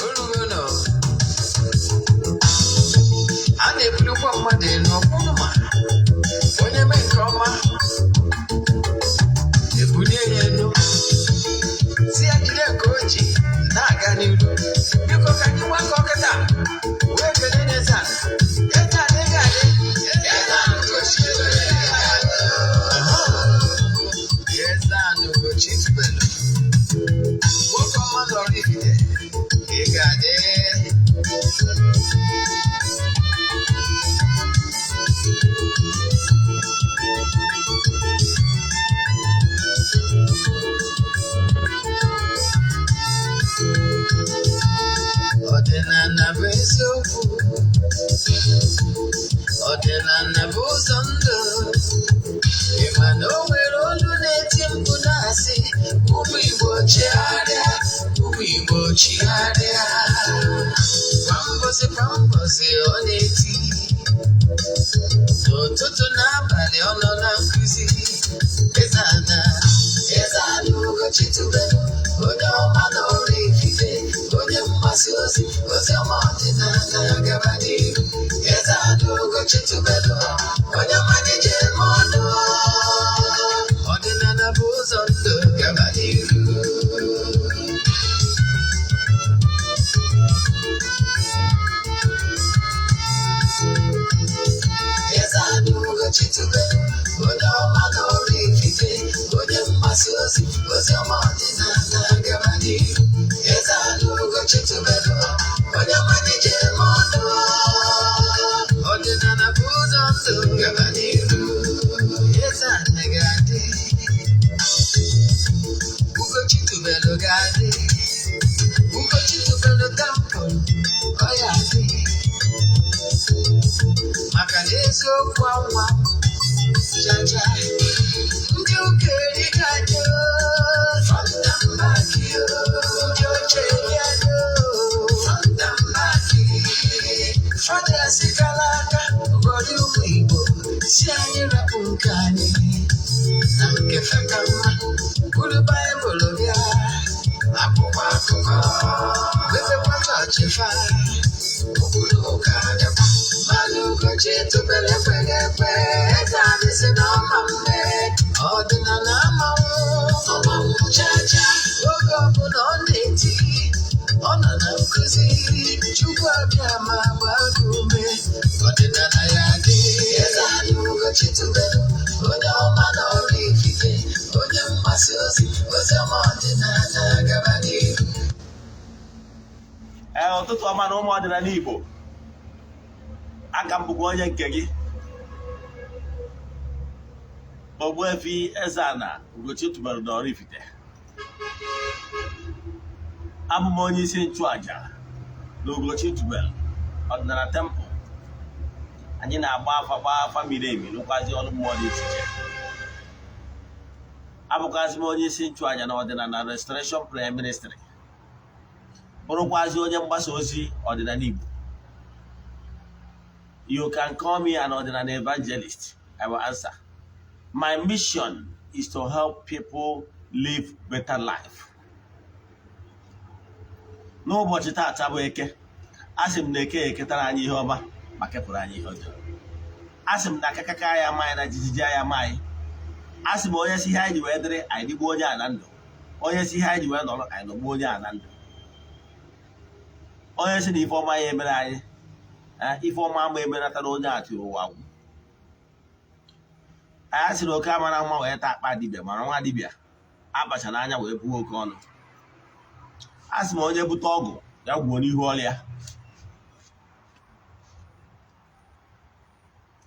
Olugono a na-ebulikwa mmadụ elu ọkwụnụ ma onye mee nke ọma ebulie ya elu si ya jide nke o ji na-aga n'iru. Biko ka anyị gbakọ kịta wee kelee n'eze ala. Eze ala ị ga-adị. Eze ala Ugochi tubelu. Eze ala Ugochi tubelu. Nwoke ọma nọrọ Ifite, ị ga-adị. Ọdịnala bụ eziokwu, ọdịnala bụ ụzọ ndụ. Ị ma na o nwere olu na-eti mkpu na-asị, ụmụ Igbo chigharịa, ụmụ Igbo chigharịa. Kwa mbọsị kwa mbọsị ọ na-eti, n'ụtụtụ n'abalị ọ nọ na nkụzi. Eze ana, Eze ana Ugochi tubelu, onye ọma na ọrụ Ifite, onye mgbasa ozi, ozi ọma ọdịnala gaba n'ihu. Eze ana Ugochi tubelu, onye ọma na-eje eme ọnụ. Ọdịnala bụ ụzọ ndụ gaba n'ihu. Eze ana Ugochi tubelu, onye ọma na ọrụ Ifite, onye mgbasa ozi, ozi ọma ọdịnala gaba n'ihu. Eze ana Ugochi tubelu, onye ọma na-eje eme ọnụ. Ọdịnala bụ ụzọ ndụ gaba n'ihu. Eze ana ga-adị, Ugochi tubelu ga-adị, Ugochi tubelu temple, ọ ya adị. Maka na eziokwu anwa chacha ndị ụka eriga anyị front and back, ndị oche eri anyị front and back. Fada sikala aka ụfọdụ ụmụ Igbo si anyị rapụ nke anyị na nke feka mma, buru Baịbụl bịa akwụkwọ akụkọ wepekwa chọọchị fa obodo ụka dịkwa mmanụ. Ugochi tubelu ekweghị ekwe, eze anyị si na ọma mme ọdịnala amanwụ ọmanwụ chacha. Oge ọbụla ọ na-eti, ọ nọ na nkụzi, Chukwu abịa ma gbaa gị ume, ọdịnala ya dị. Eze anyị Ugochi tubelu, onye ọma na ọrụ Ifite, onye mgbasa ozi, ozi ọma ọdịnala gaba n'ihu. Ee, ụtụtụ ọma na ụmụ ọdịnala Igbo. Aka m bụkwa onye nke gị, Ogbuefi Eze-Ana Ugochi tubelu na Oraifite. Abụ m onye isi nchụaja na Ugochi tubelu ọdịnala temple. Anyị na-agba afa, gbaa afa miri emi, rụkwazi ọrụ mmụọ dị iche iche. Abụkwazị m onye isi nchụaja na ọdịnala Restoration Prayer Ministry, bụrụkwazi onye mgbasa ozi ọdịnala Igbo. You can call me an ọdịnala evangelist, I will answer. My mission is to help people live better life. N'ụbọchị taata bụ Eke, asị m na Eke eketara anyị ihe ọma ma kepụrụ anyị ihe ọjọọ. Asị m na akakaka ya ama anyị na jijiji ya ama anyị. Asị m onye si ihe anyị ji wee dịrị anyị dịgbuo onye a na ndụ, onye si ihe anyị ji wee nọrọ anyị nọgbuo onye a na ndụ, onye si na ife ọma ya emere anyị, ife ọma ama emenatara onye a tiri ụwa gwụ anyị. Sịrị oke amara mma wee taa akpa dibịa, mara nwa dibịa abacha n'anya wee buo oke ọnụ. A sị m onye bute ọgwụ ya gwuo n'ihu ọrịa.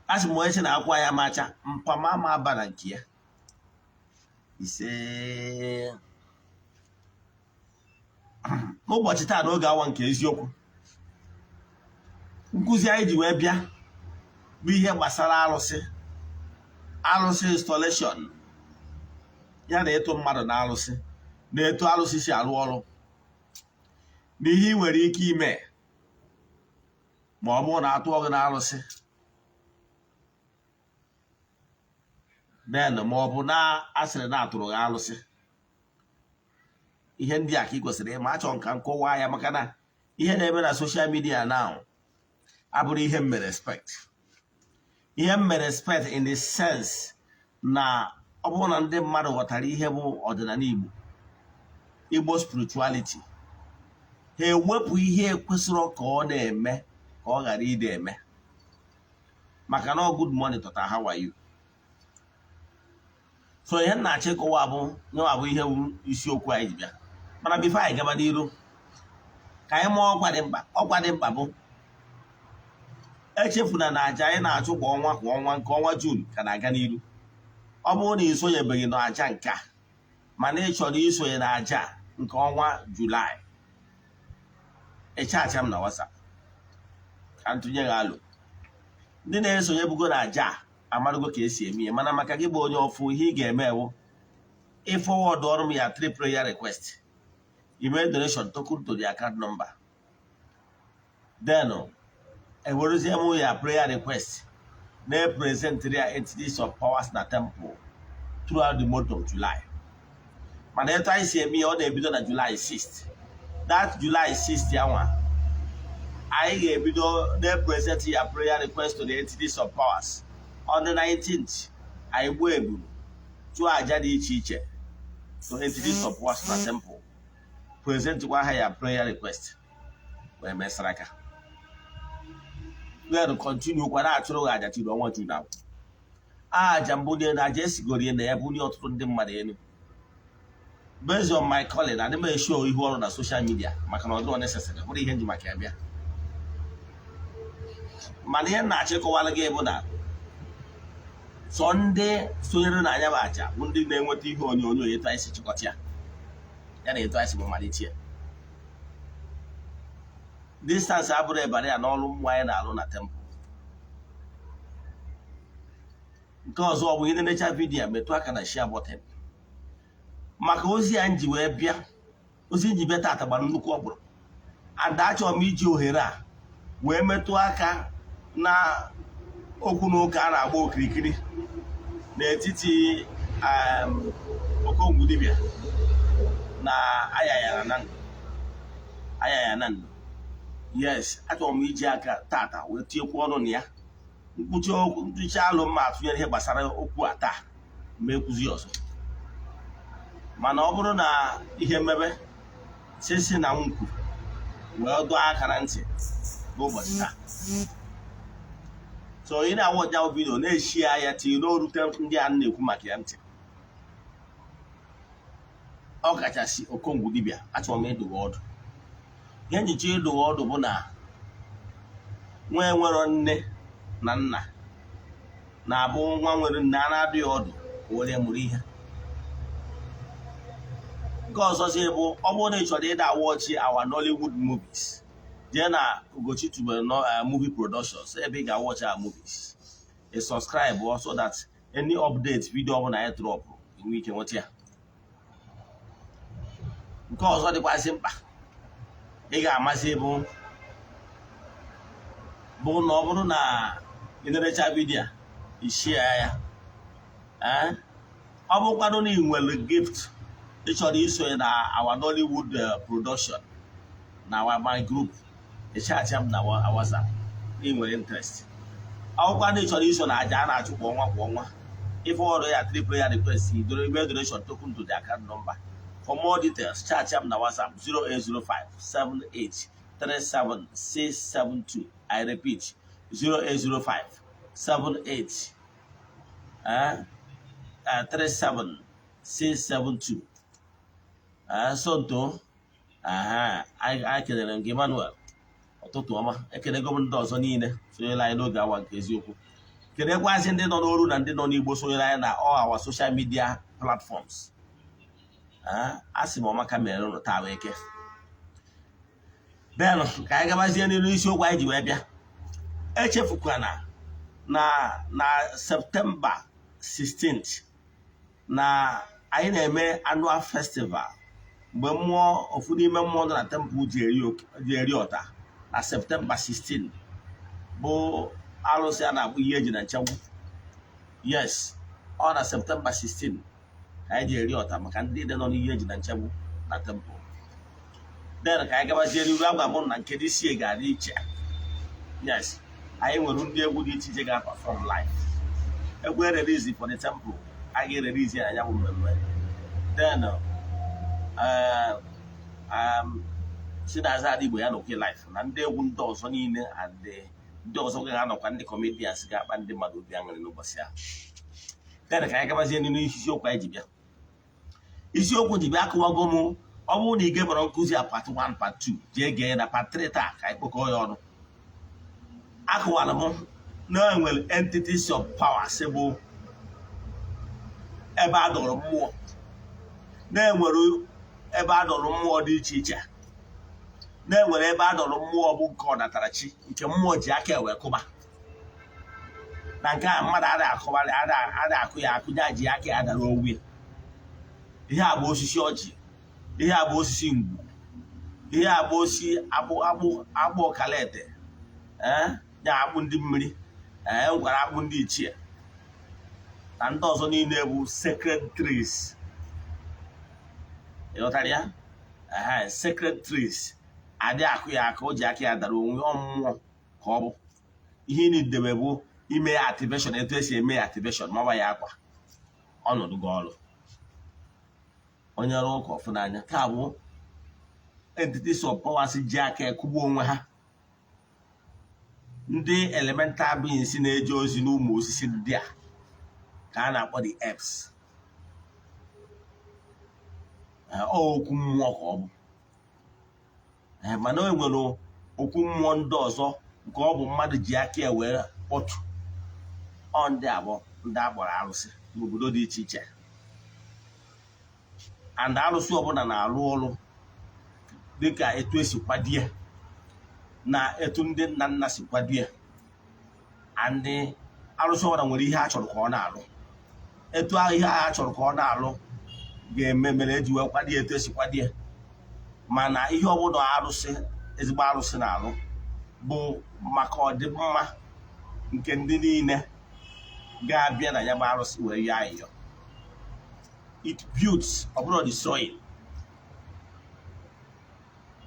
A sị m onye sị na akwa ya macha mpama ama aba na nke ya. Ise. N'ụbọchị taa, n'oge awa nke eziokwu, nkụzi anyị ji wee bịa bụ ihe gbasara arụsị, arụsị installation, ya na ịtụ mmadụ na arụsị, na etu arụsị si arụ ọrụ, na ihe ị nwere ike ime ma ọ bụrụ na atụọ gị na arụsị, then ma ọ bụ na asịrị na atụrụ gị arụsị. Ihe ndị a ka ị kwesịrị ịma. Achọ nka nkọwa ya, maka na ihe na-eme na social media now abụrụ ihe m mere expect. Ihe m mere expect in the sense na ọ bụrụ na ndị mmadụ ghọtara ihe bụ ọdịnala Igbo, Igbo spirituality, ha ewepụ ihe kwesịrị ka ọ na-eme ka ọ ghara ide eme, maka na ọ "Good morning, tata, how are you?" So ihe m na-achọ ịkọwa bụ nyewa bụ ihe bụ isiokwu anyị ji bịa. Mana before anyị gaba n'iru, ka anyị mụọ ọkwa dị mkpa. Ọkwa dị mkpa bụ, echefuna na aja anyị na-achụ kwa ọnwa kwa ọnwa, nke ọnwa June ka na-aga n'iru. Ọ bụrụ na ị sonyebeghị n'aja nke a, mana ị chọrọ isonye na aja nke ọnwa Julaị, ịchacha m na WhatsApp ka ntụnye gị alụ. Ndị na-esonye bugo na aja a amarago ka esi eme ihe, mana maka gị bụ onye ọfụ, ihe ị ga-eme ewu ị forward ọrụ m ya three prayer request, email donation token to the account number, then ewerezie m ya prayer request na-epresent ya entities of powers na temple throughout the month of July. Mana etu anyị si eme ya, ọ na-ebido na July 6th. That July 6th ya nwa, anyị ga-ebido na-epresent ya prayer request to the entities of powers. On the 19th, anyị gbuo ebulu, chụọ aja dị iche iche to entities of powers na temple, presentkwa ha ya prayer request, wee mesara aka, then continue kwa na-achụrụ gị aja tiri ọnwa June ahụ. Aja mbụ na aja esigoro na ya bulie ọtụtụ ndị mmadụ elu. Based on my calling, adị m eshow ihu ọrụ na social media, maka na ọ dịrọ necessary, bụrụ ihe nji maka ya bịa. Mana ihe m na-achọ ịkọwara gị bụ na sọ ndị sonyere na anya bụ aja bụ ndị na-enweta ihe onyonyo etu anyị si chịkọta ya, ya na etu anyị si malite ya. Distance abụrụ ịbara ya n'ọrụ mmụọ anyị na-alụ na temple. Nke ọzọ ọ bụ ị na-enecha video, metụ aka na share button, maka ozi a nji wee bịa. Ozi nji bịa taata gbara nnukwu ọkpụrụ, and achọrọ m iji ohere a wee metụ aka na okwu na ụka a na-agba okirikiri n'etiti Okongwu dibịa na Ayaya na ndụ. Yes, achọrọ m iji aka tata wee tinyekwu ọnụ na ya. Mkpuchi okwu ntụchi alụ mma atụnyere ihe gbasara okwu a taa, ma ekwuzi ọzọ. Mana ọ bụrụ na ihe mmebe sisi na m kwuru wee dọọ aka na ntị n'ụbọchị taa, so ị na-awatch ya video, na-eshi ya, tinye n'orute ndị a na-ekwu maka ya ntị, ọ kachasị Okongwu dibịa. Achọrọ m ịdụ gị ọdụ. Ihe njicha ịdụ gị ọdụ bụ na nwa enwero nne na nna na-abụ nwa nwere nne a na-adụ ya ọdụ ka o were mụrụ ihe. Nke ọzọzi bụ, ọ bụrụ na ị chọrọ ịda watch our Nollywood movies, jee na Ugochi Tubelu Movie Productions, ebe ị ga-watch our movies. Ị subscribe so that any update video ọbụla anyị drop, enwe ike nweta ya. Nke ọzọ dịkwazị mkpa ị ga-amasị bụ na ọ bụrụ na ị nerecha video a, i share ya. Ee, ọ bụrụkwanụ na ị nwere gift ị chọrọ isonye na our Nollywood production na our my group, ị chat m na WhatsApp na ị nwere interest. Ọ bụkwa na ị chọrọ iso na aja a na-achụ kwa ọnwa kwa ọnwa, ife ọrụ ya three prayer request, email donation token to the account number. For more details, chat m na WhatsApp 0805 78 37 672. I repeat, 0805 78 37 672. Sonto, anyị kelere m gị, Emmanuel, ụtụtụ ọma. Ekenego m ndị ọzọ niile sonyere anyị n'oge awa nke eziokwu. Kenekwazị ndị nọ n'oru na ndị nọ n'Igbo sonyere anyị na all our social media platforms. A sị m, ọmaka mere ụnụ taa wee eke. Then ka anyị gabazie n'ilu isiokwu anyị ji wee bịa. Echefukwana na September 16th na anyị na-eme annual festival, mgbe mmụọ ofu n'ime mmụọ nọ na temple ji eri ọta na September 16, bụ arụsị a na-akpọ ihe eji na nchegbu. Yes, ọ na September 16 ka anyị ji eri ọta maka ndị dị nọ n'ihe eji na nchegbu. Na temple. Then ka anyị gabazie n'iru, agwa m na nke this year ga-adị iche. Yes, anyị nwere ndị egwu dị iche iche ga-perform live. Egwu erelease for the temple, a ga-erelease ya na ya bụ mmemme. Then Chinaza Adigbo ya nọkwa live na ndị egwu ndị ọzọ niile, and ndị ọzọ ga-anọkwa, ndị comedians ga-akpa ndị mmadụ obi aṅụrị n'ụbọchị ahụ. Then ka anyị gabazie n'ihu isiokwu anyị ji bịa. Isiokwu ji bịa, akụwago m. Ọ bụrụ na ị gebara nkụzi a part 1, part 2, jee gee na part 3 taa ka anyị kpokọọ ya ọnụ. Akụwara m na enwere entities of power sị bụ ebe a dọrọ mmụọ, na-enwere ebe a dọrọ mmụọ dị iche iche, na-enwere ebe a dọrọ mmụọ bụ nke ọnatarachi, nke mmụọ ji aka ewe kụba, na nke a mmadụ adịghị akụbarị, adịghị akụ ya akụ, ya ji aka ya dara owu ya. Ihe a bụ osisi ọjị, ihe a bụ osisi ngwu, ihe a bụ osisi akpụ, akpụ, akpụ ọkalete, ee, ya akpụ ndị mmiri, ee, nkwara akpụ ndị ichie na ndị ọzọ niile bụ sacred trees. Ịghọtara ya? Ehe, sacred trees adị akụ ya aka, o ji aka ya dara onwe ọ. Mmụọ ka ọ bụ. Ihe ị na-edebe bụ ime ya activation, etu esi eme ya activation, mawa ya akwa ọnọdụ gị ọrụ onye ọrụ ụka ọfụnanya ka bụ entities of powers ji aka ekugbu onwe ha. Ndị elemental beings na-eje ozi n'ụmụ osisi ndị a ka a na-akpọ the herbs. Ọ okwu mmụọ ka ọ bụ. Mana o nwere okwu mmụọ ndị ọzọ nke ọ bụ mmadụ ji aka ya wee kpọtụ. Ọ ndị abụọ ndị a kpọrọ arụsị n'obodo dị iche iche, and arụsị ọbụla na-arụ ọrụ dịka etu esi kwadie na etu ndị nna nna si kwadie, and arụsị ọbụla nwere ihe a chọrọ ka ọ na-arụ. Etu ahụ ihe a chọrọ ka ọ na-arụ ga-eme mere eji wee kwadie etu esi kwadie. Mana ihe ọbụla arụsị, ezigbo arụsị na-arụ bụ maka ọdịmma nke ndị niile ga-abịa na ya bụ arụsị wee yọọ ayịyọ. It builds, ọ bụrụ destroying.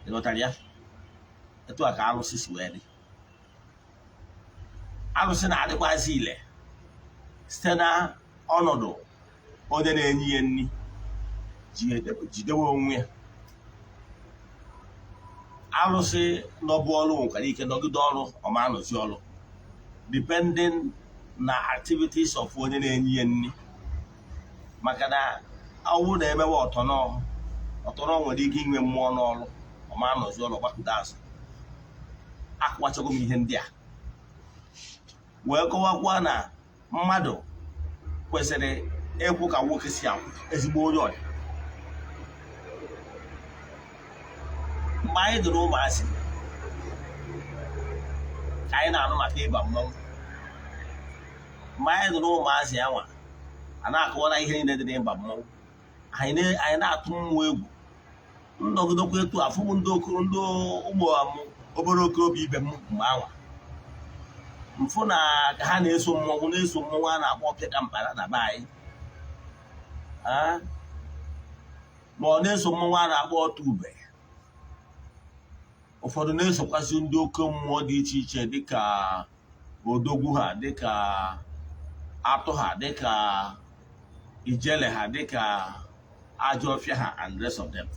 Ịghọtara ya? Etu a ka arụsị si wee dị. Arụsị na-adịkwazị ile site na ọnọdụ onye na-enye ya nri jidewe onwe ya. Arụsị nọbụ ọrụ nwekwara ike nọgide ọrụ ọma anọzi ọrụ, depending na activities of onye na-enye ya nri, maka na ọwụ na-emewe ọtọnọ ọtọnọ nwere ike inwe mmụọ n'ọrụ ọma anọzi ọrụ gbakụta azụ. Akụwachago m ihe ndị a wee kọwakwa na mmadụ kwesịrị ịkwụ ka nwoke si akwụ, ezigbo onye ọdị. Mgbe anyị dị n'ụmụazị ka anyị na-anụ maka ịba mmọnwụ. Mgbe anyị dị n'ụmụazị anwa, a na-akọwara ihe niile dị n'ịba mmọnwụ. Anyị na-atụ mmụọ egwu nnọgidekwa etu afụ m ndị okoro, ndị ụmụ obere okorobịa ibe m mgbe anwa, mfụ na ka ha na-eso mmọnwụ, na-eso mmọnwụ a na-akpọ ọpịa mkpara na be anyị, ma ọ na-eso mmọnwụ a na-akpọ ọtụ ube. Ụfọdụ na-esokwasị ndị oke mmụọ dị iche iche, dịka odogwu ha, dịka atụ ha, dịka ijele ha, dịka ajọ ọfịa ha and rest of them.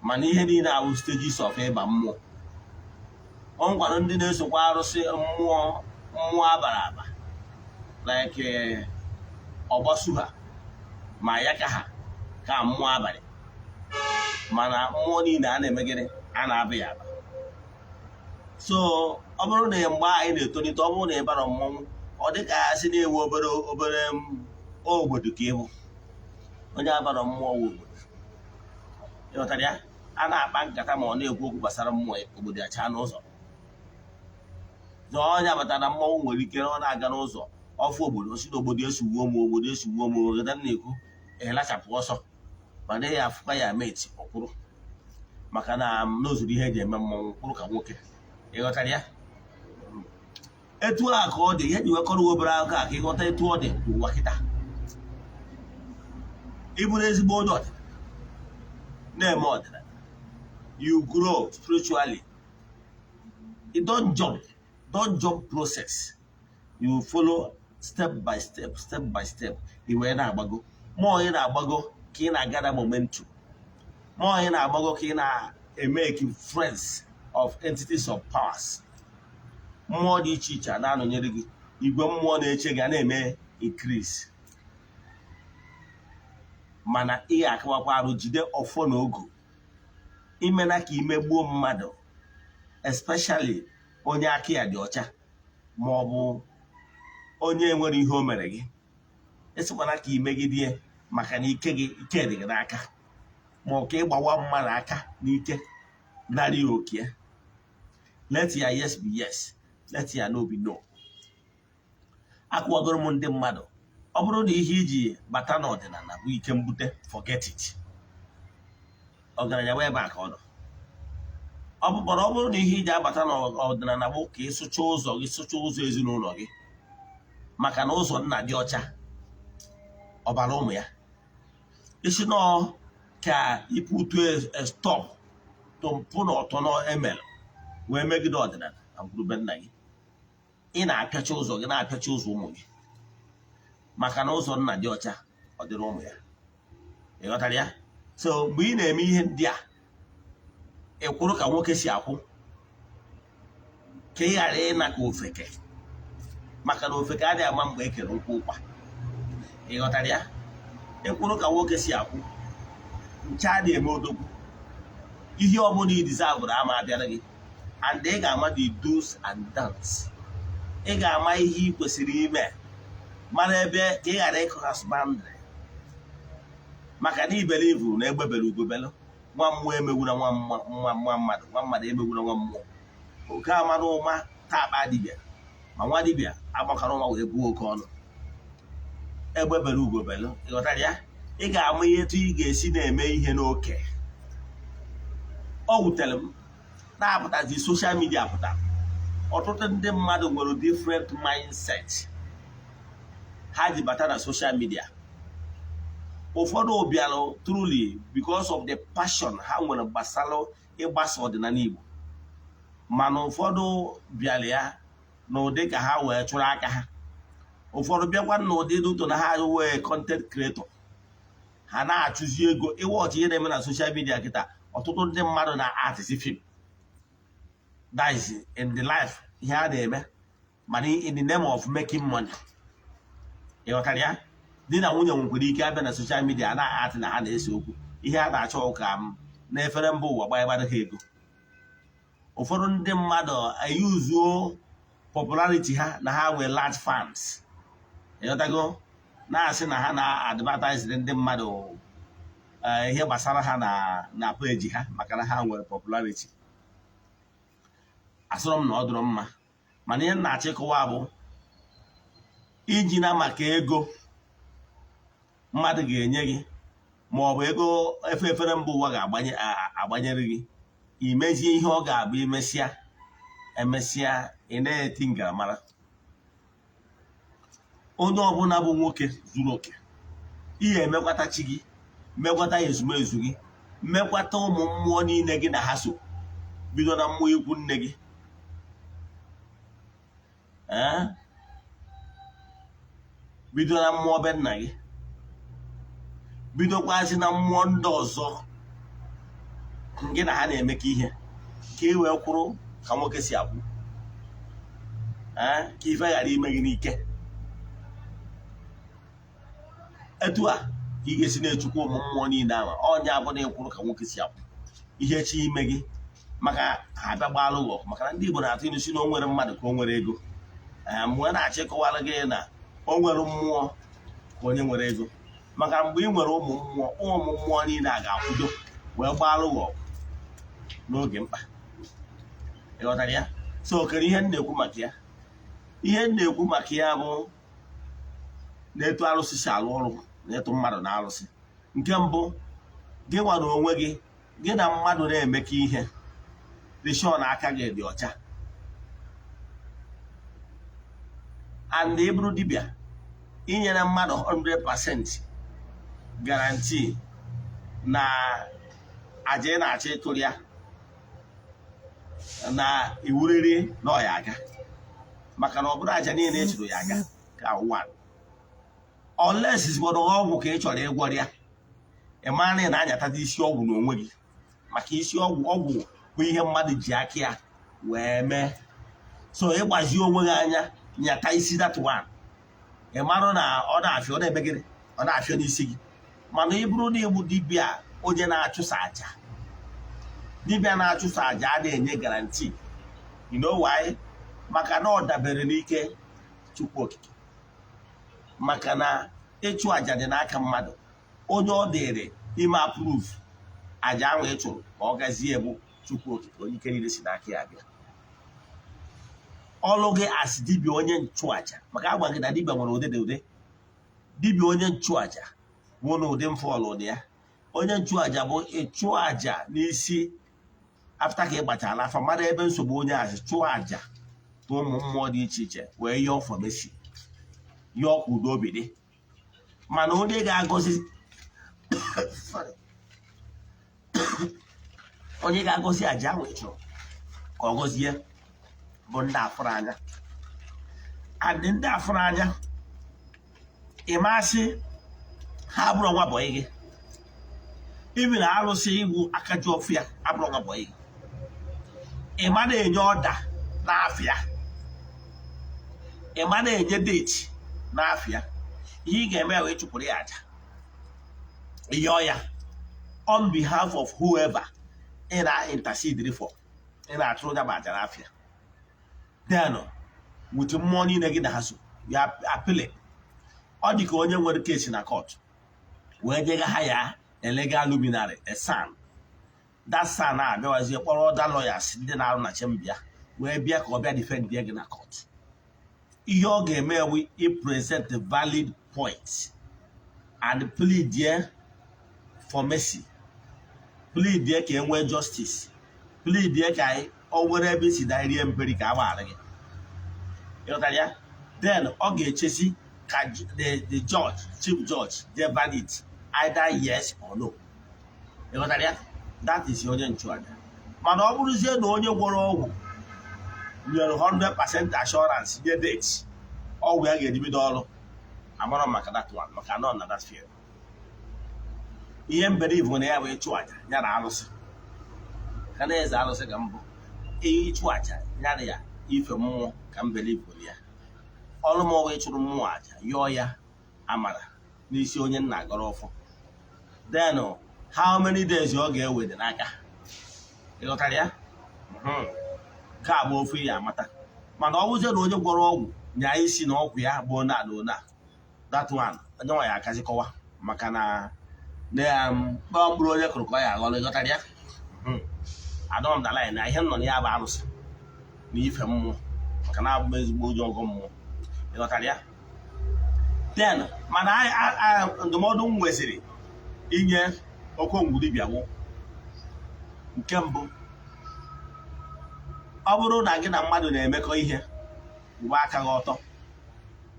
Mana ihe niile awụ stages of ịba mmụọ. Ọ nkwado ndị na-esokwa arụsị mmụọ, mmụọ abara aba, like ọgbasu ha ma ya ka ha ka mmụọ abalị. Mana mmụọ niile a na-eme gịnị? A na-aba ya aba. So ọ bụrụ na mgbe anyị na-etolite, ọ bụrụ na ị bara mmọnwụ, ọ dị ka ya sị na-ewe obere obere ogbodo ka ịbụ onye abara mmụọ wụ obodo. Ịghọtara ya? A na-akpa nkata ma ọ na-ekwu okwu gbasara mmụọ, obodo ya chaa n'ụzọ. Zọọ onye abata na mmọnwụ nwere ike ọ na-aga n'ụzọ ọfụ obodo, osi n'obodo esugbuo m, obodo esugbuo m, obodo na-ekwu elachapụ ọsọ, mana ya afụkwa ya meti ọkwụrụ, maka na n'ozuru ihe eji eme mmọnwụ kwụrụ ka nwoke. Ịghọtara ya? Etu a ka ọ dị. Ihe ji wekọrọ obere akụkọ a ka ịghọta etu ọ dị n'ụwa kịta. Ịbụrụ ezigbo onye ọdịnala, Na-eme ọdịnala, you grow spiritually. You don't jump, don't jump process. You follow step by step, step by step, i wee na-agbago. Mmụọ ị na-agbago ka ị na-agada momentum. Mmụọ ị na-agbago ka ị na-emeke friends of entities of powers. Mmụọ dị iche iche a na-anọnyere gị, igwe mmụọ na-eche gị a na-eme increase. Mana ị ga-akawakwa arụ jide ọfọ na ogu. Imena ka imegbuo mmadụ, especially onye aka ya dị ọcha ma ọ bụ onye nwere ihe o mere gị, esikwana ka imegide maka na ike gị, ike dị gị n'aka, ma ọ ka ịgbawa mmadụ aka n'ike nara ya oke. Let your yes be yes, let your no be no. Akwụwagoro m ndị mmadụ, ọ bụrụ na ihe iji bata n'ọdịnala bụ ike mbute, forget it. Ọgaranya bụ ebe a ka ọ nọ. Ọ bụkpọrọ ọ bụrụ na ihe iji abata n'ọdịnala bụ ka ị sụcha ụzọ gị, sụcha ụzọ ezinụlọ gị, maka na ụzọ nna dị ọcha, ọbara ụmụ ya isi nọọ ka iputu stop to mpụ na ọtọ nọ emere wee megide ọdịnala na ngwurube nna gị, ị na-apịacha ụzọ gị, na-apịacha ụzọ ụmụ gị, maka na ụzọ nna dị ọcha, ọ dịrị ụmụ ya. Ị ghọtara ya? So mgbe ị na-eme ihe ndị a, ị kwụrụ ka nwoke si akwụ, ka ị ghara ịna ka ofeke, maka na ofeke adịghị ama mgbe e kere nkwụ ụkwa. Ị ghọtara ya? Ị kwụrụ ka nwoke si akwụ, nche adịghị eme odogwu. Ihe ọbụla ị deserve ama abịara gị, and ị ga-ama the do's and don'ts. Ị ga-ama ihe ị kwesịrị ime, mara ebe ka ị ghara ịcross boundary, maka na ibelieve na egbebere ugobelu. Nwa mmụọ emegbuna nwa nwa nwa mmadụ, nwa mmadụ emegbuna nwa mmụọ. Oke amara ụma taa dibịa, ma nwa dibịa agbakọrọ nwa wee buo oke ọnụ. Egbe bere, ugo belu. Ị ghọtara ya? Ị ga-ama ihe etu ị ga-esi na-eme ihe n'oke. Ọ wutere m na-apụtazi social media pụtara, ọtụtụ ndị mmadụ nwere different mindset ha ji bata na social media. Ụfọdụ bịara truly because of the passion ha nwere gbasara ịgbasa ọdịnala Igbo, mana ụfọdụ bịara ya n'ụdị ka ha wee chụrụ aka ha. Ụfọdụ bịakwa n'ụdị dị ụtọ na ha wee content creator, ha na-achụzi ego. Ịwọchị ihe na-eme na social media kịta, ọtụtụ ndị mmadụ na artist film, that is in the life ihe a na-eme, mana in the name of making money. Ị ghọtara ya? Di na nwunye nwekwara ike abịa na social media na-atị na ha na-ese okwu. Ihe a na-achọ ka m n'efere mba ụwa gbanyebara ha ego. Ụfọdụ ndị mmadụ eyuzuo popularity ha na ha nwee large fans, ịghọtago, na-asị na ha na-advertise ndị mmadụ ihe gbasara ha na page ha, maka na ha nwere popularity. Asọrọ m na ọ dụrụ mma, mana ihe m na-achọ ịkọwa bụ iji na maka ego mmadụ ga-enye gị, ma ọ bụ ego efe efere mba ụwa ga-agbanye agbanyere gị, imezie ihe ọ ga-abụ imesịa emesịa, ị na-eti ngaramara. Onye ọbụla bụ nwoke zuru oke, ihe emekwata chi gị, mekwata ezumezu gị, mekwata ụmụ mmụọ niile gị na ha so, bido na mmụọ ikwu nne gị, ee, bido na mmụọ be nna gị, bidokwazi na mmụọ ndị ọzọ gị na ha na-emekọ ihe, ka ị wee kwụrụ ka nwoke si akwụ, ee, ka ife ghara ime gị n'ike. Etu a ka ị ga-esi na-echukwa ụmụ mmụọ niile ahụ. Ọnya abụ na ịkwụrụ ka nwoke si akwụ, ihe chi ime gị maka ha abịa gbaala ụgwọ, maka na ndị Igbo na-atụ ilu si na o nwere mmadụ ka o nwere ego. Ee, mgbe na-achọ ịkọwara gị na o nwere mmụọ ka onye nwere ego, maka mgbe ị nwere ụmụ mmụọ, ụmụ mmụọ niile a ga-akwụdo wee gbaala ụgwọ n'oge mkpa. Ị ghọtara ya? So kere ihe m na-ekwu maka ya, ihe m na-ekwu maka ya bụ na-etu arụsị si alụ ọrụ na ịtụ mmadụ na arụsị. Nke mbụ, gị nwa na onwe gị, gị na mmadụ na-emekọ ihe, dị sure na aka gị dị ọcha. And ị bụrụ dibịa, inyere mmadụ 100% guarantee na Aja ị na-achọ ịtụrụ ya na iwuriri na ọ ya aga, maka na ọ bụrụ aja niile ị chụrụ ya aga ka one, unless gbọdọ ọgwụ ka ị chọrọ ịgwọrọ ya. Ị mara na ị na-anyatada isi ọgwụ n'onwe gị, maka isi ọgwụ, ọgwụ bụ ihe mmadụ ji aka ya wee mee. So ịgbazi onwe gị anya nyata isi that one, ị marụ na ọ na-afịa, ọ na-eme gịnị, ọ na-afịa n'isi gị. Mana ị bụrụ na ịbụ dibịa onye na-achụsa aja, dibịa na-achụsa aja a na-enye guarantee. You know why? Maka na ọ dabere n'ike Chukwu Okike, maka na ịchụ aja dị n'aka mmadụ. Onye ọ dịrị ime approve aja ahụ ị chụrụ ka ọ gazie bụ Chukwu Okike, onye ike niile si n'aka ya bịa. Ọlụ gị as dibịa onye nchụaja, maka agwa gị na dibịa nwere ụdị dị ụdị. Dibịa onye nchụaja bụ na ụdị mfọlụ dị ya. Onye nchụaja bụ ịchụ aja n'isi after ka ị gbachara afa, mara ebe nsogbu onye azị, chụọ aja na ụmụ mmụọ dị iche iche, wee yọọ for mercy, yọọ ka udo obi dị. Mana onye ga-agọzi, sorry, onye ga-agọzi aja ahụ ị chụrụ ka ọ gọzie bụ ndị afụrụ anya. And ndị afụrụ anya, ịmasị ha abụrụ nwa bọyị gị, ibi na arụsị igwu aka ji ọfụ ya abụrụ nwa bọyị gị. Ịma na-enye ọda n'afịa, ịma na-enye date n'afịa. Ihe ị ga-eme wee chụpụrụ ya aja, yọọ ya on behalf of whoever ị na-intercede for, ị na-achụrụ ya bụ aja n'afịa. Then with mmụọ niile gị na ha so ya appeal. Ọ dị ka onye nwere case na court wee jega ha ya a legal luminary, a SAN. That SAN a abịawazie kpọrọ other lawyers ndị na-arụ na chamber ya wee bịa ka ọ bịa defend gị na court. Ihe ọ ga-eme ewu i present the valid point and plead there for mercy, plead there ka e nwee justice, plead there ka ọ nwere ebe isi na rie mperi ka a gbaghara gị. Ịghọtara ya? Then ọ ga-echezi ka the judge, chief judge, dey verdict either yes or no. Ịghọtara ya? That is onye nchụaja. Mana ọ bụrụzie na onye gwọrọ ọgwụ nyere 100% assurance, nye date ọgwụ ya ga-eji bido ọrụ, amara m maka that one, maka nọ na that field. Ihe mbere ivu na ya bụ ịchụ aja ya na arụsị ka na eze arụsị ka mbụ, ịchụ aja ya na ya ife mmụọ ka mbere ivu na ya. Ọrụ m ọrụ ịchụrụ mmụọ aja, yọọ ya amara n'isi onye nna agọrọ ọfọ. Then how many days ọ ga-ewe dị n'aka. Ịghọtara ya? Nke a bụ ofu ihe amata. Mana ọ bụzie na onye gwọrọ ọgwụ nya isi na ọgwụ ya bụ ona na ona, that one onye nwa ya akazi kọwa, maka na na mkpọrọ mkpụrụ onye kụrụ ka ọ ya aghọrọ. Ịghọtara ya? Adọrọ m na line na ihe m nọ na ya bụ arụsị na ife mmụọ, maka na abụ m ezigbo onye ọgọ mmụọ. Ịghọtara ya? Then mana ndụmọdụ m nweziri inye Okongwu dibịa bụ nke mbụ: ọ bụrụ na gị na mmadụ na-emekọ ihe, kwụba aka gị ọtọ.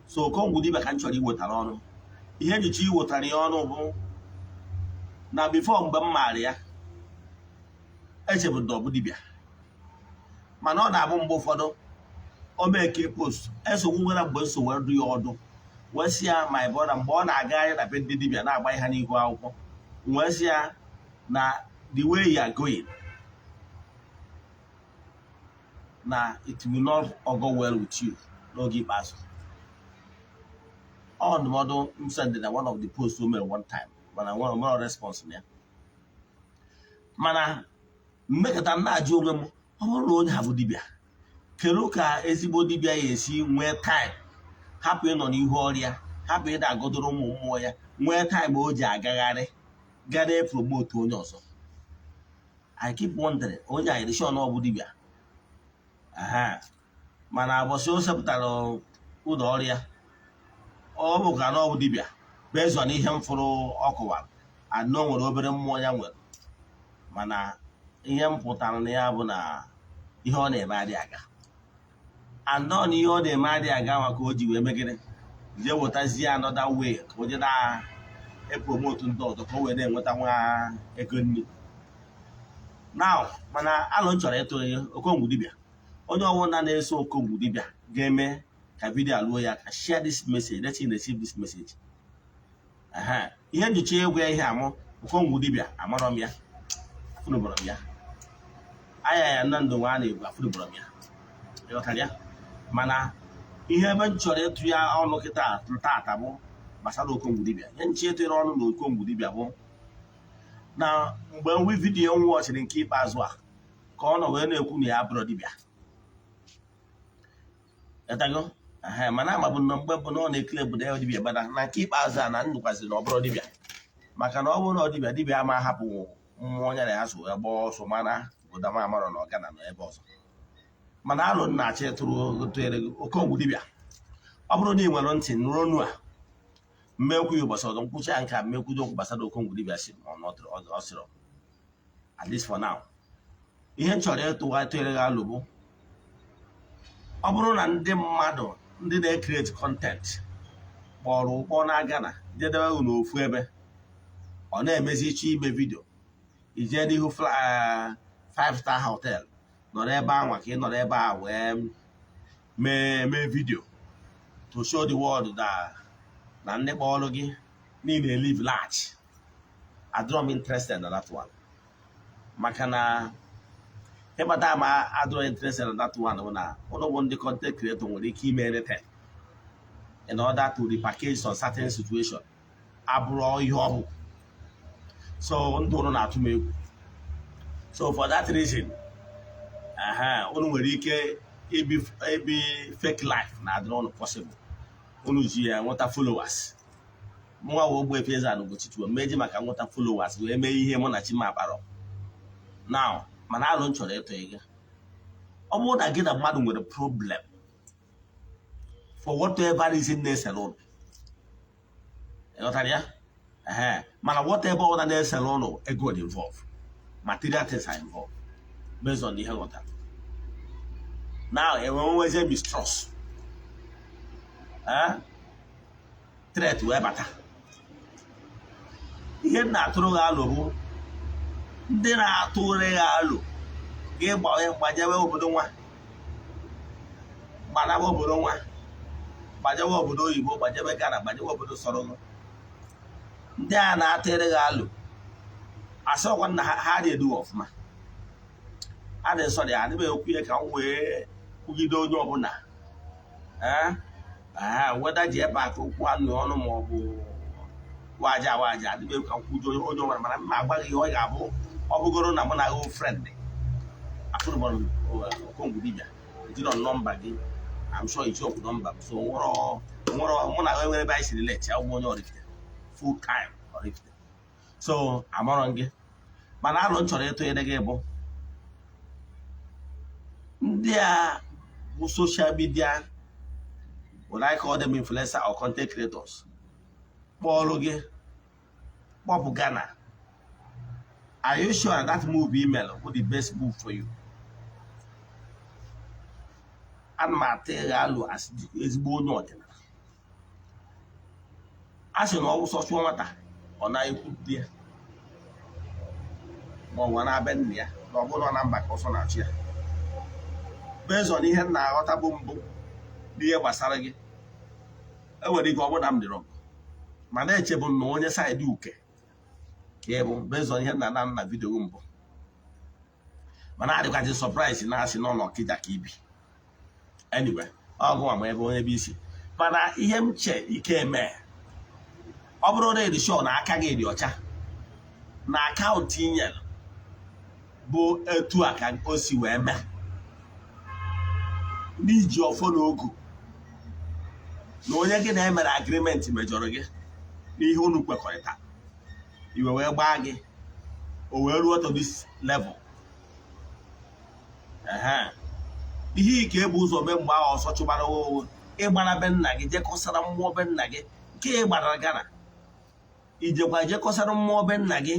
So Okongwu dibịa ka m chọrọ iwetara ọnụ. Ihe njicha iwetara ya ọnụ bụ na before mgbe m maara ya, echebụ na ọ bụ dibịa, mana ọ na-abụ mgbe ụfọdụ o mee ke post esogbu nwere mgbe nso wee dụ ya ọdụ, wee sị ya, "My brother," mgbe ọ na-agagharị na be ndị dibịa na-agba ha n'ihu akwụkwọ, wee sị ya na the way you are going na it will not go well with you n'oge ikpeazụ. Ọ ndụmọdụ m send na one of the posts o mere one time, mana nwere nwere response na ya. Mana mmekọta m na-ajụ onwe m, ọ bụrụ na onye a bụ dibịa, kedu ka ezigbo dibịa ya esi nwee time hapụ ịnọ n'ihu ọrịa, hapụ ịda agọdoro ụmụ mmụọ ya, nwee time o ji agagharị ga na-e promote onye ọzọ? I keep wondering, onye a ịdịshọ na ọ bụ dibịa? Aha, mana agbọsị o sepụtara ụlọ ọrụ ya, ọ bụ ka na ọ bụ dibịa based on ihe m fụrụ ọ kọwara anọ nwere obere mmụọ ya nwere. Mana ihe m pụtara na ya bụ na ihe ọ na-eme adịghị aga, anọ na ihe ọ na-eme adịghị aga maka o ji wee megide jee wetazie another way ka onye na-e promote ndị ọzọ ka o wee na-enweta nwa ego nri. Now, mana alụ m chọrọ ịtụ ihe Okongwu dibịa, onye ọbụla na-eso Okongwu dibịa ga-eme ka video alụọ ya ka share this message, let him receive this message. Aha ihe njicha egwu ya, ihe amụ Okongwu dibịa, amarọ m ya, afụnụbọrọ m ya anya ya na ndụ nwa a na-egwu, afụnụbọrọ m ya, ịghọtara ya? Mana ihe ebe m chọrọ ịtụ ya ọnụ kịta tata bụ gbasara Okongwu dibịa. Ihe nche ịtụrụ ọnụ na Okongwu dibịa bụ na mgbe nwi video m wọchịrị nke ikpeazụ a ka ọ nọ wee na-ekwu na ya abụrọ dibịa. Ịtago? Ehe, mana ama bụ na mgbe bụ na ọ na-ekele bụ na ya dibịa, gbada na nke ikpeazụ a na ndụkwaziri na ọ bụrụ dibịa, maka na ọ bụrụ na ọ dibịa, dibịa ama ahapụ mmụọ ya na ya so wee gbaa ọsọ, mana godama amarọ na ọgana nọ ebe ọzọ. Mana alụ nna achọ ịtụrụ tụnyere gị, Okongwu dibịa, ọ bụrụ na ị nwere ntị nụrụ onu a mmekwu ya ụbọchị ọzọ nkwụcha nke a, mmekwudo okwu gbasara Okongwu dibịa si ma ọ sịrọ. At least for now, ihe m chọrọ ịtụgha tụnyere gị alụ bụ, ọ bụrụ na ndị mmadụ, ndị na-ecreate content, kpọrọ ụkpọ na Ghana jedebe unu n'ofu ebe, ọ na-emezi ịchọ ime video, ije n'ihu five star hotel nọrọ ebe ahụ ka ị nọrọ ebe a wee mee video to show the world na ndị kpọrọ gị niile live large, adịrọ m interested na that one. Maka na ịkpata ma adịrọ interested na that one bụ na ụlọ bụ ndị content creator nwere ike ime anything in order to repackage some certain situation abụrụ ihe ọ bụ. So ndụ ụnụ na-atụ m egwu. So for that reason, unu nwere ike ibi fake life na adịrị ụnụ possible, unu ji ya nweta followers. Mụnwa wee Ogbuefi Eze-Ana Ugochi meji maka nweta followers wee mee ihe mụ na chi m akparọ now. Mana alụ m chọrọ ịtụ gị, ọ bụrụ na gị na mmadụ nwere problem for whatever reason na-esere ụnụ, ịghọtara ya? Ehe, mana whatever ọbụla na-esere ụnụ, ego dị involve, material things are involved, based on ihe ghọtara now, enwe nwezie mistrust, eh, threat wee bata. Ihe m na-atụrụ gị alụ bụ ndị na-atụrụ gị alụ gị gbajewe obodo nwa, gbanawa obodo nwa, gbajewe obodo oyibo, gbajewe Ghana, gbajewe obodo sọrọ gị. Ndị a na-atụrụ gị alụ, asọkwa na ha dị edu ọfụma, a dị nsọ dị adịghị ekwu ya ka m wee kwugide onye ọbụla ee weda ji ebe a ka okwu anụ ọnụ ma ọ bụ waja waja, adịghị ka m kwudo onye ọbụla. Mana mma agwa gị ihe ọ ga-abụ, ọ bụgoro na mụ na gị friend, afụrụbọrọ Okongwu dibịa ejirọ nọmba gị, I'm sure iji ọkwụ nọmba m, so nwere mụ na nwere ebe anyị siri let ya bụ onye Oraifite, full time Oraifite, so amarọ gị. Mana alụ m chọrọ ịtụnyere gị bụ ndị a bụ social media, what I call them influencer or content creators, kpọọlụ gị kpọpụ Ghana. Are you sure that that move email bụ the best move for you? Ana m ata gị alụ as ezigbo onye ọdịnala. A sị na ọ wụsọ chụọ nwata, ọ na-ekwu di ya ma ọ bụ na-abịa nna ya, na ọ bụrụ na mba ka ọsọ na-achụ ya. Based on ihe m na-aghọta bụ mbụ n'ihe gbasara gị, enwere ike ọ bụrụ na m dị wrong, mana echebu m na onye side uke ka ị bụ, based on ihe nna nna na video mbụ. Mana adịkwazi surprise na-asị nọ n'Ọkịja ka ibi. Anyway, ọgụ ma ebe onye bụ isi. Mana ihe m che ike eme, ọ bụrụ na ịdị sure na aka gị dị ọcha na account inyere bụ etu a ka o si wee mee n'iji ọfọ na ogu, na onye gị na-emere agreement mejọrọ gị n'ihe unu kwekọrịta, iwe wee gbaa gị, o wee ruo to this level. Ehe, ihe ike ebu ụzọ mee mgbe ahụ ọsọ chụbara owo ịgbara be nna gị, jekọsara mmụọ be nna gị nke ị gbara Ghana, ijekwa jekọsara mmụọ be nna gị,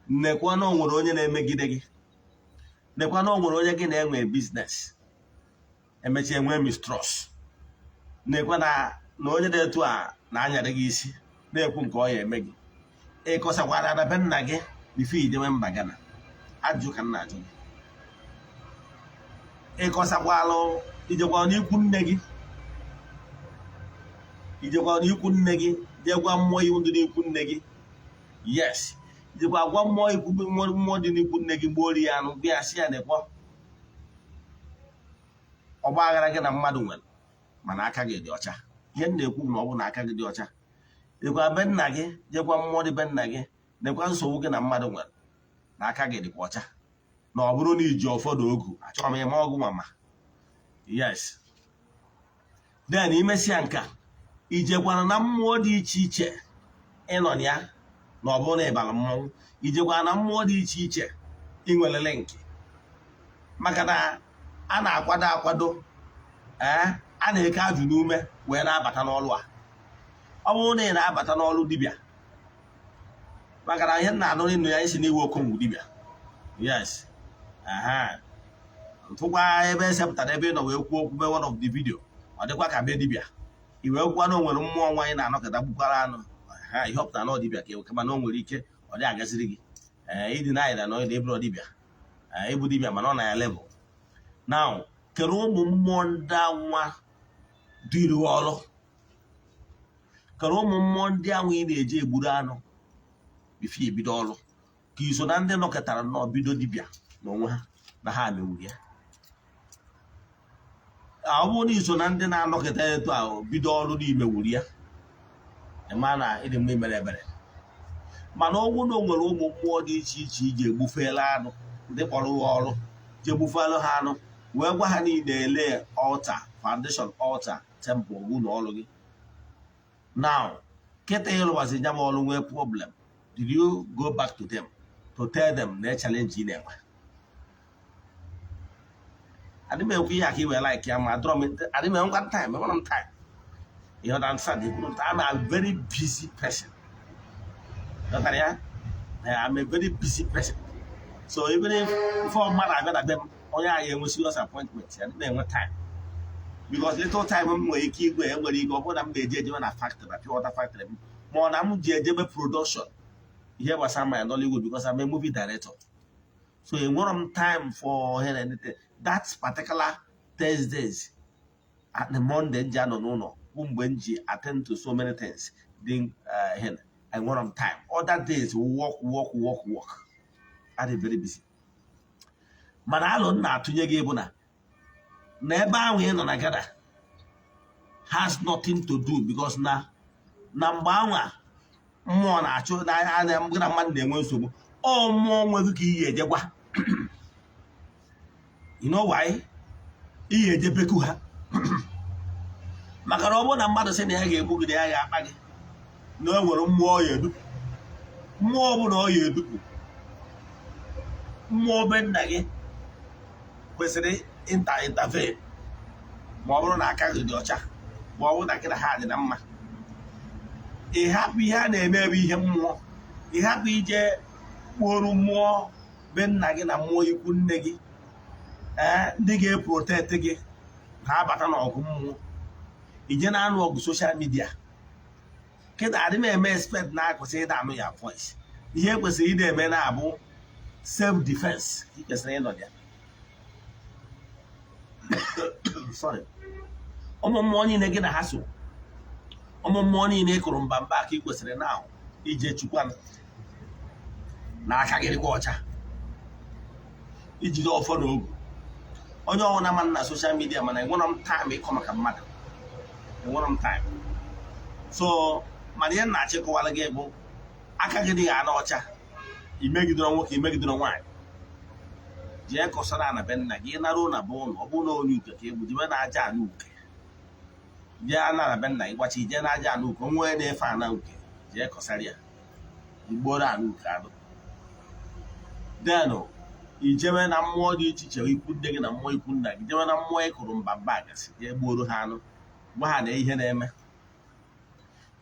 nekwa na o nwere onye na-emegide gị, nekwa na o nwere onye gị na-enwe business, emechaa enwe mistrust, nekwa na onye dị etu a na-anyara gị isi, na-ekwu nke ọ ya eme gị. Ịkọsakwara na be nna gị before ijewe mba Ghana. Ajụjụ ka m na-ajụ gị. Ịkọsakwalụ, ijekwa n'ikwu nne gị, ijekwa n'ikwu nne gị, jee gwa mmụọ iwu dị n'ikwu nne gị? Yes, jekwa gwa mmụọ ikwu, mmụọ dị n'ikwu nne gị, gbuo ya anụ, gwa ya, sị ya nekwa ọgba aghara gị na mmadụ nwere, mana aka gị dị ọcha. Ihe m na-ekwu bụ na ọ bụ na aka gị dị ọcha, jekwa be nna gị, jekwa mmụọ dị be nna gị, nekwa nsogbu gị na mmadụ nwere, na aka gị dịkwa ọcha, na ọ bụrụ na iji ụfọdụ ogu achọrọ m ịma ọgụ nwa ma. Yes, then imesịa nka, ijekwara na mmụọ dị iche iche ịnọ na ya, na ọ bụrụ na ịbara mmọnwụ, ijekwara na mmụọ dị iche iche inwere link, maka na a na-akwado akwado, ee, a na-eke ajụ n'ume wee na-abata n'ọlụ a. Ọ bụrụ na ị na-abata n'ọlụ dibịa, maka na ihe m na-anụ n'ịnụ ya isi n'iwe okongwu dibịa, yes, aha ntụkwa ebe esepụtara ebe ị nọ wee kwuo okwu mee one of the video, ọ dịkwa ka be dibịa i wee kwuo na o nwere mmụọ nwaanyị na-anọkọta gbukwara anụ ha. Ihe ọpụtara na ọ dibịa ka kama na o nwere ike ọ dị agaziri gị, ee, ịdị na na ọ dị ebụrụ dibịa, ee, ịbụ dibịa, mana ọ na ya level now. Kere ụmụ mmụọ ndị anwa dịrị ọrụ, kere ụmụ mmụọ ndị ahụ ị na-eji egburu anụ before ebido ọrụ, ka iso na ndị nọkọtara nnọọ bido dibịa n'onwe ha na ha menwuru ya. Ọ bụrụ na iso na ndị na-anọkọta etu ahụ bido ọrụ n'ime wuru ya, ịma na ịdị mma imere ebere. Mana ọnwụ na o nwere ụmụ mmụọ dị iche iche iji egbufela anụ, ndị kpọrọ ha ọrụ ji egbufelu ha anụ, wee gwa ha niile ele altar, foundation altar, temple ụlọ ọrụ gị. Now kịta ịrụwazi nya ma ọrụ nwee problem, did you go back to them to tell them na challenge ị na-enwe? Adị m ekwu ihe a ka ị wee like ya, ma adọrọ m, adị m enwekwa time, enwere m time. You understand? I'm a very busy person. Ghọtara ya? I'm a very busy person, so even if before mmadụ abịa na be m, onye ahụ enwe serious appointment ya, adị m enwe time, because little time m nwere ike igwe, enwere ike ọ bụrụ na m na-eje ejebe na factory, na pure water factory m, ma ọ na m ji ejebe production ihe gbasara my Nollywood, because I'm a movie director. So enwere m time for here anything. That particular Thursdays and the Monday m ji anọ n'ụlọ bụ mgbe m ji attend to so many things dị here. Enwere m time. Other days, work, work, work, work. I dey very busy. Mana alụ m na-atụnye gị bụ na na ebe ahụ ị nọ na Ghana has nothing to do, because na mgbe anwa mmụọ na-achụ na anya gị na mmadụ na-enwe nsogbu, ọ mmụọ nwe gị ka iyi eje gwa. You know why iyi eje beku ha? Maka na ọ bụrụ na mmadụ sị na ya ga-egbu gị, na ya ga-akpa gị, na o nwere mmụọ ya edupu, mmụọ ọbụla ọ ya edupu, mmụọ be nna gị kwesịrị intervene, ma ọ bụrụ na aka gị dị ọcha, ma ọ bụrụ na gị na ha dị na mma. Ị hapụ ihe a na-eme ebe ihe mmụọ, ị hapụ ije kpuoru mmụọ be nna gị na mmụọ ikwu nne gị, ee, ndị ga-eprotect gị ha abata n'ọgụ mmụọ, ije na-anụ ọgụ social media. Kịta adị m eme expect na akwụsị ịda anụ ya voice. Ihe kwesịrị ịda eme na-abụ self defense ị kwesịrị ịnọ ya. Sorry, ụmụ mmụọ niile gị na ha so, ụmụ mmụọ niile ị kụrụ mba mba, ka ị kwesịrị na ije chukwa na aka gị dịkwa ọcha, ijide ọfọ na ogu. Onye ọbụla ma na social media, mana enwerọ m time ịkọ maka mmadụ, enwerọ m time. So mana ihe m na-achịkọwara gị bụ aka gị dịghị ana ọcha, imegidere nwoke, imegidere nwaanyị, jee kọsara na be nna gị, naruo na be ụlọ. Ọ bụrụ na onye uke ka egbu, jebe na aja ana uke, jee ana na be nna gị, gbachi jee na aja ana uke, onwe na-efe ana uke, jee kọsara ya, igboro ana uke anụ. Denụ ijebe na mmụọ dị iche iche, ikwu nne gị na mmụọ ikwu nna gị, jebe na mmụọ ị kụrụ mba mba gasị, jee gbuoro ha anụ, gwa ha na ihe na-eme.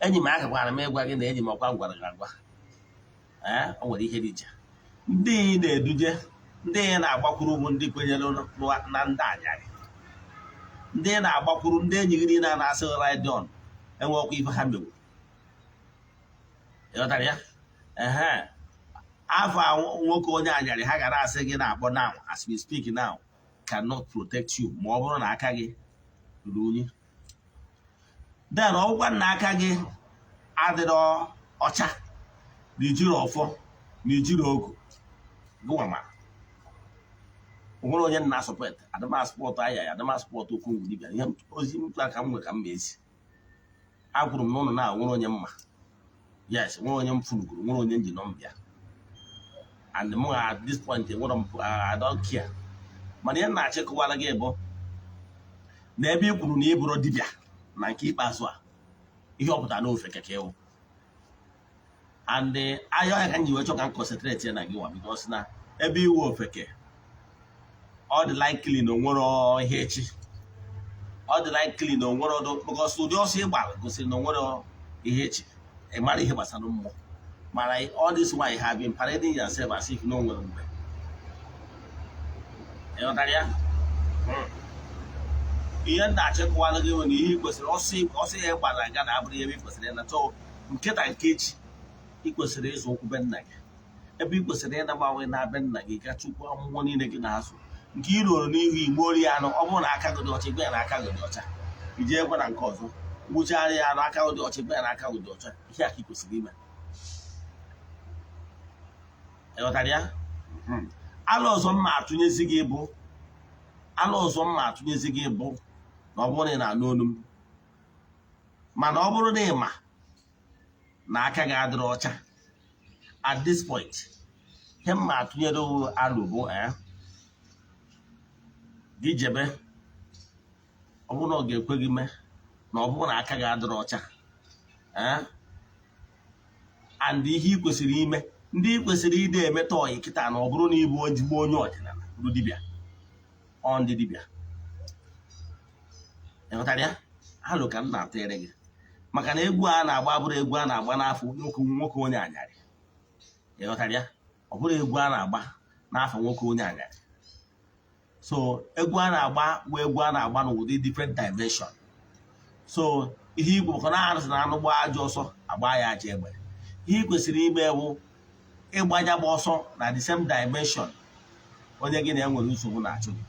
Enyi m, agakwara m ịgwa gị na enyi m, ọkwa m gwara gị agwa, ee, o nwere ihe dị iche. Ndị ị na-eduje, ndị ị na-agbakwuru bụ ndị kwenyere na ndị anyarị. Ndị ị na-agbakwuru, ndị enyi gị niile a na-asị ride on, enwekwa ife ha mewu. Ịghọtara ya? Ehe, Afọ nwoke onye anyarị ha gara asị gị na-akpọ now, as we speak now, cannot protect you ma ọ bụrụ na aka gị ruru unyi. Then ọ bụkwa na aka gị adịrọ ọcha, na ijiri ọfọ, na ijiri ogu gụnwa, ma onwere onye nna support, adịma support aya ya, adịma support okwu dibịa. Ihe ozi mkpa ka m nwe ka m ma ezi agwụrụ m n'ụlọ na nwere onye mma, yes, nwere onye m funugoro, nwere onye m ji nọmba ya, and mụ at this point nwere m, I don't care. Mana ihe m na-achịkọwara gị bụ na ebe ị kwuru na ị bụrụ dibịa na nke ikpeazụ a, ihe ọ pụtara n'ofe keke ịwụ and ahịa ọhịa ka m ji wee chọ ka m concentrate ya na gị nwa, because na ebe iwu ofeke, ọ dị likely na onwere ihe echi, ọ dị likely na onwere ọdụ, because ụdị ọsọ ị gbara gosiri na onwere ihe echi ị mara ihe gbasara mmụọ. Mana all this while you have been parading yourself as if na o nwere mgbe ị ghọtara ya. Ihe m na-achịkọwara gị nwere ihe ị kwesịrị ọsọ ọsọ ya gbara aga na abụrụ ebe ị kwesịrị ịna chọọ nkịta nke echi. Ị kwesịrị ịzụ ụkwụ be nna gị, ebe ị kwesịrị ịnagbanwe na be nna gị, ga chukwu amụmụ niile gị na-azụ nke ị ruru n'ihu igbo ya anụ. Ọ bụrụ na aka gị dị ọcha, igwe ya na aka gị dị ọcha. Ije ekwe na nke ọzọ gbuchara ya anụ, aka gị dị ọcha, igwe ya na aka gị dị ọcha. Ihe a ka ị kwesịrị ime. Ị ghọtara ya? Ala ọzọ mma atụnyezi gị bụ, ala ọzọ mma atụnyezi gị bụ na ọ bụrụ na ị na-anụ olu m, mana ọ bụrụ na ị ma na aka gị adịrị ọcha at this point, ihe mma atụnyere alụ bụ gị jebe. Ọ bụrụ na ọ ga-ekwe gị mee, na ọ bụrụ na aka gị adịrị ọcha, and ihe ị kwesịrị ime, ndị ị kwesịrị ide emeta ọyị kịta, na ọ bụrụ na ịbụ ezigbo onye ọdịnala, bụrụ dibịa, ọ ndị dibịa, ịghọtara ya? Alụ ka m na-atụnyere gị, maka na egwu a na-agba bụrụ egwu a na-agba n'afọ nwoke nwoke onye anyarị. Ịghọtara ya? Ọ bụrụ egwu a na-agba n'afọ nwoke onye anyarị, so egwu a na-agba bụ egwu a na-agba n'ụdị different dimension. So ihe igwe maka na arụsị na anụ gbaa ajọ ọsọ, agba ya aja egbe. Ihe ị kwesịrị ime bụ ịgbanya gba ọsọ na the same dimension onye gị na ya nwere nsogbu na-achụ gị.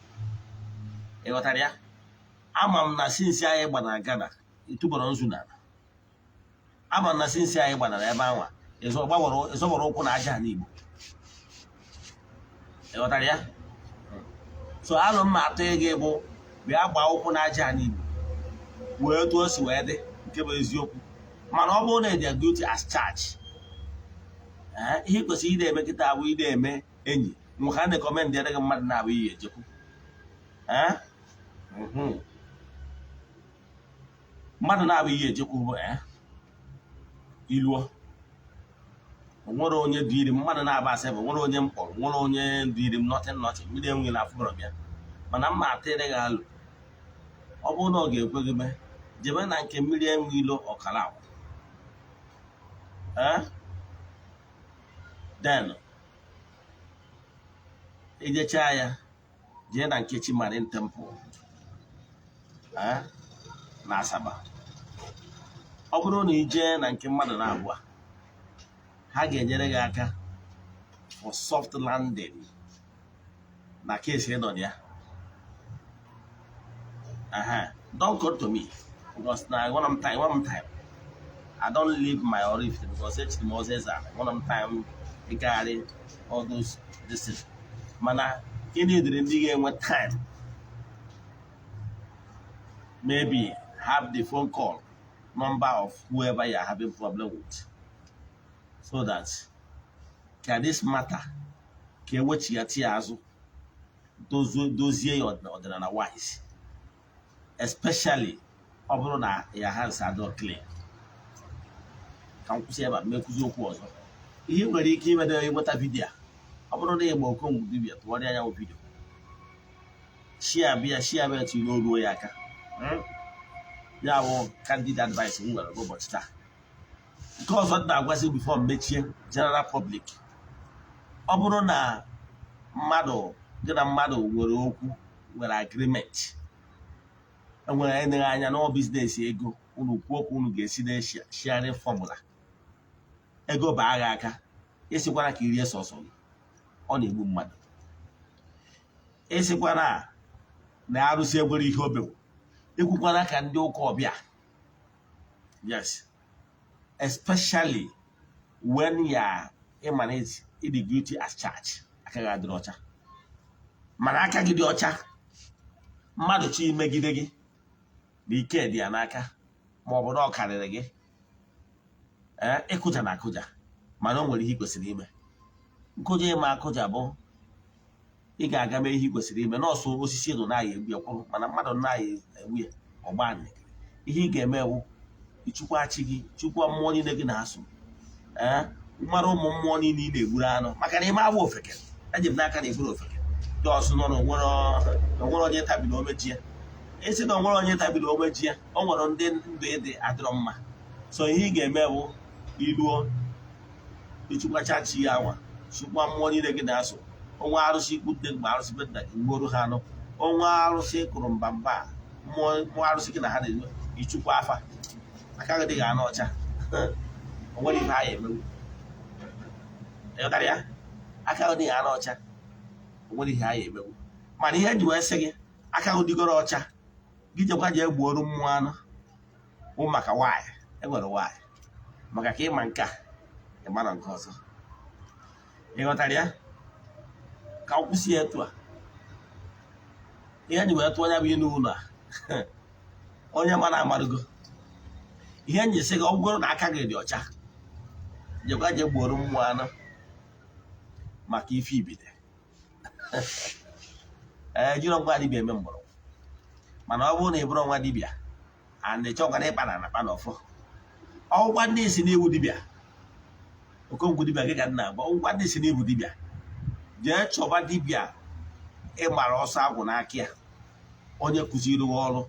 Ịghọtara ya? Ama m na since anyị gbanara Ghana, ịtụbọrọ nzu n'ala. Ama m na since anyị gbanara ebe anwa, ịzọgbọrọ ụkwụ na aja ala Igbo. Ịghọtara ya? So alụ mma atụ gị bụ bịa gbaa ụkwụ na aja ala Igbo wee otu o si wee dị nke bụ eziokwu. Mana ọ bụrụ na ị dị guilty as charged, ihe ị kwesịrị ide eme kịta abụ ide eme enyi nwoke a na-recommend gị mmadụ na-abụ iyi ejekwu. Mmadụ na-abụ iyi ejekwu bụ iluo onwere onye dịrị m, mmadụ na-aba asị bụ nwere onye m kpọrọ, nwere onye dịrị m, nothing, nothing, mmiri enweghị na afụbọrọ m ya. Mana mma atịrị gị alụ, ọ bụrụ na ọ ga-ekwe gị mee, jebe na nke mmiri enwe ilo ọkara agwa, then ijechaa ya, jee na nke Chimarin Temple na Asaba. Ọ bụrụ na ị jee na nke mmadụ na-abụọ, ha ga-enyere gị aka for soft landing na case ịnọ na ya. Don't come to me because na one of time, one time I don't leave my Oraifite because echiri m ọzọ eze ala one time ịgagharị all those this thing. Mana gịnị dịrị ndị ga-enwe time, maybe have the phone call number of whoever you are having problem with, so that ka this matter ka ewechighata ya azụ, dozie ya ọdịnala wise, especially ọ bụrụ na ya hands adọ clean. Ka m kwụsị ebe a, mekwuzi okwu ọzọ. Ihe ị nwere ike ime ịnweta video a, ọ bụrụ na ịgba okongwu dibịa, tụgharịa ya bụ video, share bịa, share bịa, tinye o ruo ya aka. Ya bụ candid advice m nwere n'ụbọchị taa. Nke ọzọ m na-agwazi before mechie, general public, ọ bụrụ na mmadụ gị na mmadụ nwere okwu, nwere agreement, enwere enyeghị anya na business ego, unu kwuo ka unu ga-esi na sharing formula, ego baa gị aka. Ịsịkwana ka irie sọsọ gị, ọ na-egbu mmadụ. Ịsịkwana na arụsị egwere ihe obewu, ekwukwana ka ndị ụka ọbịa. Yes, especially when ya ịmanage ịdị guilty as charged, aka gị adịrị ọcha. Mana aka gị dị ọcha, mmadụ chi megide gị na ike dị ya n'aka, ma ọ bụ na ọ karịrị gị, ee, ịkụja na akụja. Mana o nwere ihe ị kwesịrị ime. Nkụja ịma akụja bụ ị ga-aga mee ihe ị kwesịrị ime. Nọọsụ osisi nọ na-aya egbu ya kwụrụ, mana mmadụ na-aya egbu ya ọgba. Ihe ị ga-eme ewu ịchukwa chi gị, chukwa mmụọ niile gị na-asụ, ee, mara ụmụ mmụọ niile ị na-egburu anụ, maka na ime agba ofeke. Eji m n'aka na egburu ofeke dị ọsụ nọ na onwere onye tabiri omeji ya. Esi na onwere onye tabiri omeji ya, o nwere ndị ndụ ịdị adịrọ mma. So ihe ị ga-eme bụ iluo, ịchụkwacha chi ya anwa, chukwa mmụọ niile gị na-asụ. Onwe arụsị ikwu nne gị ma arụsị be nna gị, gbuoro ha anụ. Onwe arụsị kụrụ mba mba, mmụọ mmụọ arụsị gị na ha na-eme, ịchụkwa afa. Aka gị dịghị anụ ọcha, o nwere ihe ha ya emewu. Ịghọtara ya? Aka gị dịghị anụ ọcha, o nwere ihe ha ya emewu. Mana ihe eji wee sị gị aka gị dịgoro ọcha, gị jekwa jee gbuoro mmụọ anụ bụ maka nwaanyị enwere nwaanyị, maka ka ịma nke a, ịmara nke ọzọ. Ịghọtara ya? Ka ọ kwụsị ya etu a. Ihe eji wee tụọ ya bụ ịnụ ụlọ a, onye mara amarụgo. Ihe nji sị gị, ọ bụgoro na aka gị dị ọcha, jekwa jee gbuoro mmụọ anụ maka ife ibide. Ee, jiri ngwa dibịa eme mgbọrọgwụ. Mana ọ bụrụ na ị bụrụ nwa dibịa and ịchọkwana ịkpa na anakpa na ọfọ ọgwụkwa, ndị si n'iwu dibịa okonkwo dibịa gị ka m na-agwa ọgwụkwa, ndị si n'iwu dibịa, jee chọba dibịa ịgbara ọsọ agwụ n'aka ya, onye kụziri gị ọrụ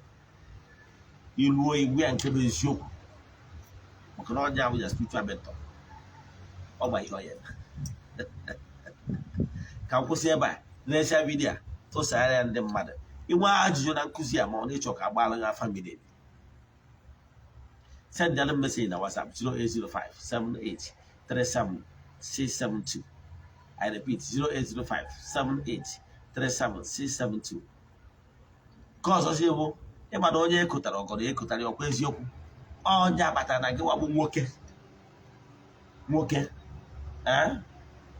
iluo igwu ya nke bụ eziokwu, maka na ọnya bụ ya spiritual mentor. Ọ gba ihe ọ ya eme. Ka m kwụsị ebe a. Na-echa video a, tụsara ya ndị mmadụ. Inwe ajụjụ na nkụzi a, ma ọ na-ịchọ ka agbaala gị afa miri emi, send them message na WhatsApp 0805 78 37 672. I repeat, 0805 78 37 672. Nke ọzọ si bụ ịma na onye ekotara ọgọdọ ekotara ya ọkwa eziokwu. Onye abatara na gị wabụ nwoke nwoke, ee,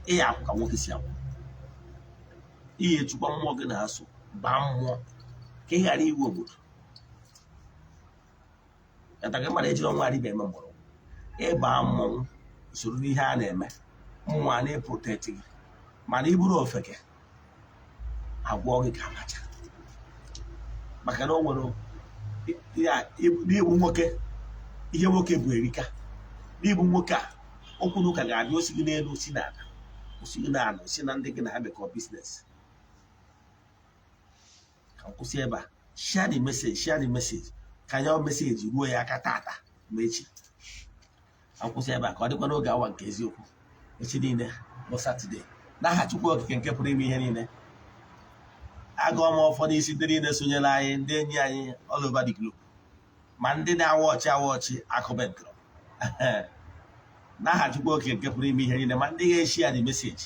ịya akwụ ka nwoke si akwụ, ihe chukwa mmụọ gị na-asụ baa mmụọ ka ị ghara iwu obodo yata gị. Mmadụ ejiri ọnwa adịbịa eme mgbọrọgwụ, ịba mmọnwụ soro n'ihe a na-eme, mmụọ a na-eprotect gị. Mana iburu ofeke, agwọ gị ka amacha, maka na o nwere n'ịbụ nwoke, ihe nwoke bụ erika. N'ịbụ nwoke a, okwu na ụka ga-abịa, osi gị n'elu, osi n'ala, osi gị n'ala, osi na ndị gị na ha mekọ business. Ka m kwụsị ebe a. Share the message, share the message, ka anya message ruo ya aka tata ma echi. Ka m kwụsị ebe a, ka ọ dịkwa n'oge awa nke eziokwu echi niile bụ Saturday. N'aha Chukwu Okike nke pụrụ ime ihe niile, agụọ m ọfọ n'isi ndị niile sonyere anyị, ndị enyi anyị all over the globe, ma ndị na-awa ọchị awa ọchị akụbentụrụ. N'aha Chukwu Okike nke pụrụ ime ihe niile, ma ndị ga-eshi ya the message,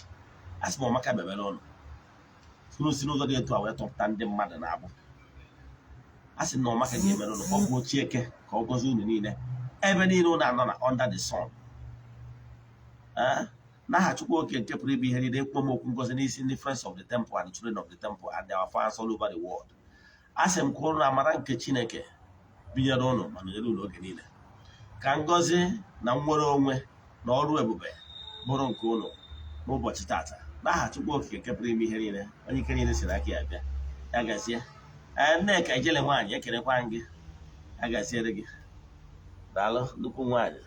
asị m ọmaka bebere ụnụ soro si n'ụzọ dị etu a wee tọpụta ndị mmadụ na-abụ. A sị na ọmaka ga-emere ụnụ, ka ọ bụ Chieke ka ọ gọzie unu niile ebe niile ụnụ anọ na under the sun. N'aha Chukwu Okike nke pụrụ ime ihe niile, ekwu m okwu ngozi n'isi ndị Friends of the Temple and the children of the temple and our fans all over the world. A sị m ka ụnụ amara nke Chineke binyere ụnụ ma nọnyere ụnụ oge niile, ka ngọzi na nnwere onwe na ọrụ ebube bụrụ nke ụnụ n'ụbọchị tata. N'aha Chukwu Okike nke pụrụ ime ihe niile, onye ike niile siri aka ya bịa, ya gazie. Ee, Nneka Ijele nwaanyị, ekelekwa gị, ya gaziere gị. Daalụ, nnukwu nwaanyị.